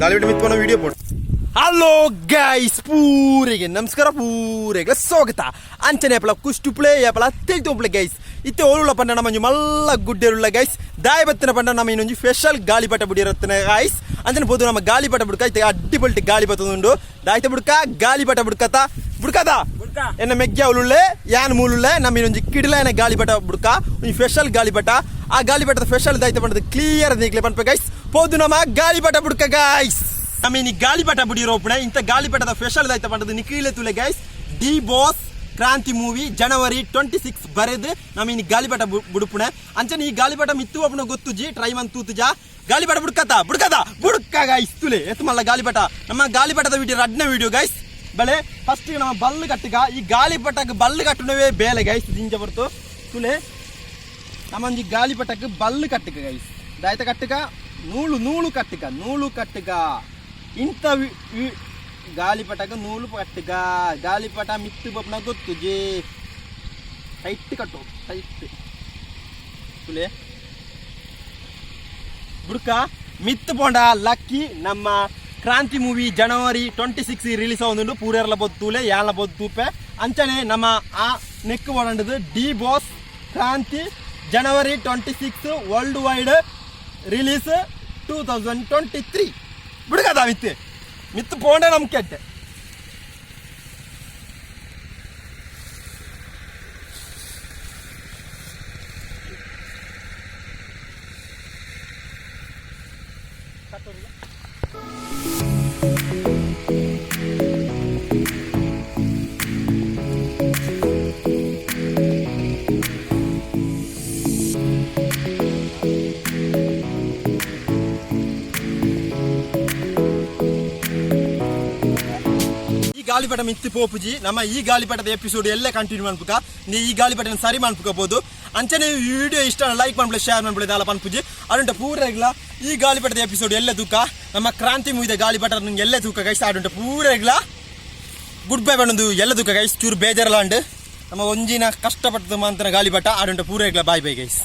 ಗಾಳಿಪಟ ಮಿತ್ಪೋನ video ಪೋಡು. Hello guys, ಪೂರಿಗೆ ನಮಸ್ಕಾರ, ಪೂರೆಗ್ಲ ಸ್ವಾಗತ. ಅಂಚನೆ ಏಪಲ ಕುಷ್ಟುಪ್ಲೆ ಏಪಲ ತೆಲ್ತುಪ್ಲೆ ಗೈಸ್. ಇತ್ತೆ ಓಳುള്ള ಪಂಡ ನಮ್ಮ ಒಂಜಿ ಮಲ್ಲ ಗುಡ್ಡೆರುಳ್ಳ ಗೈಸ್. ದಾಯ ಬತ್ತಿನ ಪಂಡ ನಮ್ಮ ಇನ್ನೊಂಜಿ ಸ್ಪೆಷಲ್ ಗಾಳಿಪಟ ಬುಡಿರತ್ತನ ಗೈಸ್. ಅಂಚನೆ ಪೋದು ನಮ್ಮ ಗಾಳಿಪಟ ಬುಡ್ಕ. ಇತ್ತೆ ಅಡ್ಡಿ ಪಲ್ಟಿ ಗಾಳಿ ಬತ್ತುಂಡು. ದಾಯ್ತ ಬುಡ್ಕ ಗಾಳಿಪಟ ಬುಡ್ಕತ ಬುಡ್ಕದ ಎನ್ನ ಮೆಗ್ಯ ಉಳುಳ್ಳೆ ಯಾನ್ ಮೂಲುಳ್ಳೆ. ನಮ್ಮ ಇನ್ನೊಂಜಿ ಕಿಡಿಲ ಗಾಳಿಪಟ ಬುಡ್ಕ, ಒಂಜಿ ಸ್ಪೆಷಲ್ ಗಾಳಿಪಟ. ಆ ಗಾಳಿಪಟದ ಸ್ಪೆಷಲ್ ದಾಯ್ತ ಪಂಡದ ಕ್ಲಿಯರ್ ನೀಕ್ಲೆ ಪನ್ಪ ಗೈಸ್. ಪೋದು ನಮ್ಮ ಗಾಳಿಪಟ ಬುಡ್ಕ ಗೈಸ್. ನಮ್ಮ ಇನಿ ಗಾಳಿಪಟ ಬುಡಿರೋಪಣೆ. ಇಂಥ ಗಾಳಿಪಟದ ಸ್ಪೆಷಲ್ ದಾಯ್ತ ಪಂಡದ ನಿಖಿಲೆ ತುಲೆ ಗೈಸ್. ಡಿ ಬಾಸ್ ಕ್ರಾಂತಿ ಮೂವಿ ಜನವರಿ 26 ಬರೆದು ನಮ್ಮ ಇನಿ ಗಾಳಿಪಟ ಬುಡುಪುಣೆ. ಅಂಚನೆ ಈ ಗಾಳಿಪಟ ಮಿತ್ತು ಒಪ್ಪಣ ಗೊತ್ತುಜಿ, ಟ್ರೈ ಮನ್ ತೂತುಜಾ. ಗಾಳಿಪಟ ಬುಡ್ಕತ ಬುಡ್ಕತ ಬುಡ್ಕ ಗೈಸ್. ತುಲೆ ಎತ್ತು ಮಲ್ಲ ಗಾಳಿಪಟ. ನಮ್ಮ ಗಾಳಿಪಟದ ವಿಡಿಯೋ ರಡ್ನ ವಿಡಿಯೋ ಗೈಸ್. ಬಲೆ ಫಸ್ಟ್ ನಮ್ಮ ಬಲ್ಲು ಕಟ್ಟುಗ. ಈ ಗಾಳಿಪಟಕ್ಕೆ ಬಲ್ಲು ಕಟ್ಟುನವೇ ಬೇಲೆ ಗೈಸ್. ದಿಂಜ ಬರ್ತು ತುಲೆ. ನಮ್ಮೊಂಜಿ ಗಾಳಿಪಟಕ್ಕೆ ಬಲ್ಲು ಕಟ್ಟುಕ ಗೈಸ್. ದಾಯ್ತ ಕಟ್ಟುಕ? ನೂಲು ನೂಲು ಕಟ್ಟುಕ, ನೂಲು ಕಟ್ಟುಕ. ಇಂಥ ಗಾಳಿಪಟಕ್ಕೆ ನೂಲು ಕಟ್ಟುಕ. ಗಾಳಿಪಟ ಮಿತ್ತು ಬಪ್ಪನ ಗೊತ್ತು ಜೇ. ಟೈಟ್ ಕಟ್ಟು, ಟೈಟ್. ತುಲೆ ಬುಡ್ಕ. ಮಿತ್ತು ಪೋಂಡ ಲಕ್ಕಿ. ನಮ್ಮ ಕ್ರಾಂತಿ ಮೂವಿ ಜನವರಿ 26 ರಿಲೀಸ್ ಆವೊಂದುಂಡು. ಪೂರೆರ್ಲ ಪೋದು ತೂಲೆ, ಯಾನ್ಲ ಪೋದು ತೂಪೆ. ಅಂಚನೆ ನಮ್ಮ ಆ ನೆಕ್ ಓಡಂಡದು ಡಿ ಬಾಸ್ ಕ್ರಾಂತಿ ಜನವರಿ 26 ವರ್ಲ್ಡ್ ವೈಡ್ ರಿಲೀಸ್ 2023. ಬುಡ್ಕದ ಮಿತ್ತು ಮಿತ್ತು ಪೋಂಡ ನಮ್ ಕೆಟ್ಟೆ. ಈ ಗಾಳಿಪಟ ಮಿತ್ತಿ ಪೋಪುಜಿ. ನಮ್ಮ ಈ ಗಾಳಿಪಟದ ಎಪಿಸೋಡ್ ಎಲ್ಲ ಕಂಟಿನ್ಯೂ ಮನ್ಪುಕ. ನೀ ಈ ಗಾಳಿಪಟನ ಸರಿ ಮನ್ಪುಕೋಬಹುದು. ಅಂಚನೆ ಈ ವಿಡಿಯೋ ಇಷ್ಟ ಲೈಕ್ ಮನ್ಪುಲೆ, ಶೇರ್ ಮನ್ಪುಲೆ, ದಾಲ ಪನ್ಪುಜಿ. ಅಡುಂಟ ಪೂರೆಗ್ಲ ಈ ಗಾಳಿಪಟದ ಎಪಿಸೋಡ್ ಎಲ್ಲ ತೂಕ. ನಮ್ಮ ಕ್ರಾಂತಿ ಮೂವಿದ ಗಾಳಿಪಟ ನಿಂಗೆ ಎಲ್ಲ ತೂಕ ಗೈಸ್. ಆಡುಂಟ ಪೂರೆಗ್ಲ ಗುಡ್ ಬೈ ಬಂದು ಎಲ್ಲ ತೂಕ ಗೈಸ್. ಚೂರು ಬೇಜಾರಲ್ಲ ಉಂಡು. ನಮ್ಮ ಒಂಜಿನ ಕಷ್ಟಪಟ್ಟದ ಮಾಂತನ ಗಾಳಿಪಟ. ಆಡುಂಟ ಪೂರೆಗ್ಲ ಬಾಯ್ ಬಾಯ್ ಗೈಸ್.